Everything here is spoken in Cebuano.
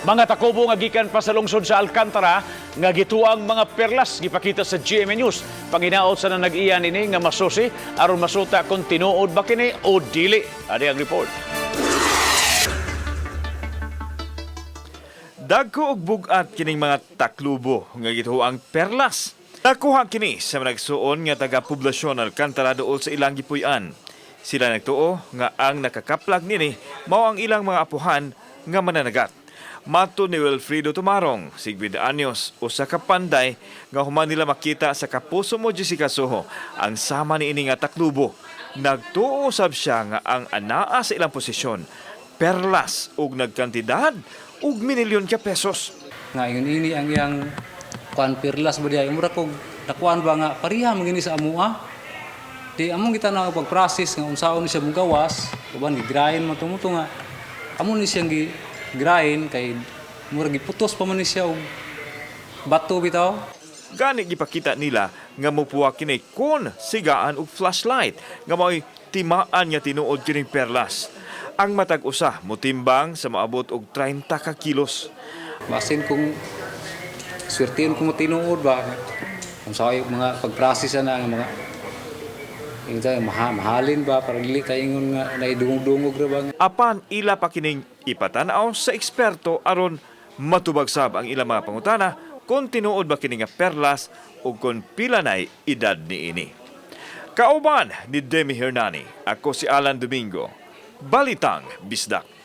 Mga takobo nga gikan pa sa lungsod sa Alcantara nga gituang mga perlas gipakita sa GMA News. Panginaot sa nag-iya nini nga masusi aron masuta kung tinuod ba kini o dili. Ani ang report. Dagko og bug-at kining mga taklubo nga gituang perlas. Nakuha kini sa mga nagsuon nga taga poblasyon Alcantara duol sa ilang gipuy-an. Sila nagtuo nga ang nakakaplag nini mao ang ilang mga apuhan nga mananagat. Mato ni Wilfredo Tumarong, 50 anyos, usa ka panday nga human nila makita sa kapuso mo Jessica Soho ang sama ni ini nga taklubo. Nagtuo sab siya nga ang anaa sa ilang posisyon perlas ug nagkantidad ug minilyon ka pesos. Nga ingon ini ang iyang kuan, perlas ba diay, mura kog nakuan ba nga pareha man gini sa amoa. Di among kita na pag-process nga unsaon ni siya mugawas, uban gi-grind man tumuto nga amo ni siyang gi grind kay mura giputos pa man ni siya og bato bitaw. Gani gipakita nila nga mupuwa kini kon sigaan og flashlight nga mao'y timaan nga tinuod kining perlas. Ang matag usa motimbang sa moabot og 30 ka kilos. Basin kung swertiyon kung tinuod ba kung sa mga pag-process na nga mga ingon tayo, mahalin ba para dili tayo ingon nga naidungog-dungog ra ba nga. Apan ila pa kining ipatan-aw sa eksperto aron matubag sab ang ilang mga pangutana kung tinuod ba kini nga perlas o kung pila na'y edad niini. Kauban ni Demi Hernani, ako si Alan Domingo. Balitang Bisdak.